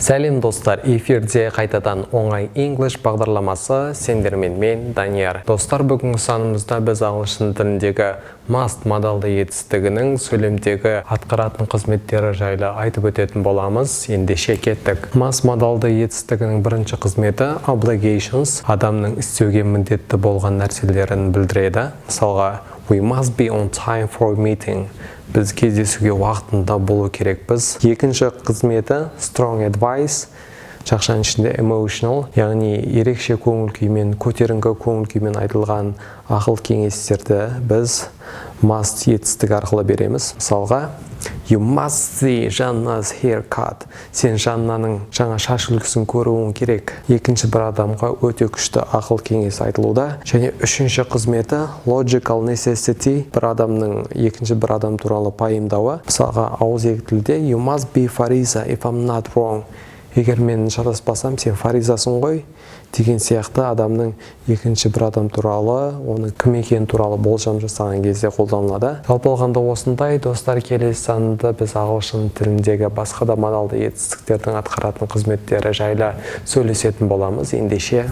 Сәлем, достар! Эфирде қайтадан Оңай English бағдарламасы, сендермен мен, Данияр. Достар, бүгінгі санымызда біз ағылшын тіліндегі must модалды етістігінің сөйлемдегі атқаратын қызметтері жайлы айтып өтетін боламыз. Ендеше, кеттік. Must модалды етістігінің бірінші қызметі obligations, адамның істеуге міндетті болған нәрселерін білдіреді. Мысалға, we must be on time for meeting. Біз кездесуге уақытында болу керекпіз. Екінші қызметі strong advice, жақшаның ішінде emotional, яғни ерекше көңіл күймен, көтеріңкі көңіл күймен айтылған ақыл кеңестерді біз must етістік арқылы береміз. Мысалға, you must see Жанна's haircut. Сен Жаннаның жаңа шаш үлгісін көруің керек. Екінші бір адамға өте күшті ақыл кеңес айтылуда. Және үшінші қызметі logical necessity, бір адамның екінші бір адам туралы пайымдауы. Мысалға, ауызекі тілде you must be Фариза, if I'm not wrong. Егер мен шатаспасам, сен Фаризасың ғой деген сияқты адамның екінші бір адам туралы, оның кім екені туралы болжам жасаған кезде қолданылады. Жалпы алғанда, осындай, достар. Келесі санында біз ағылшын тіліндегі басқа да модалды етістіктердің атқаратын қызметтері жайлы сөйлесетін боламыз. Ендеше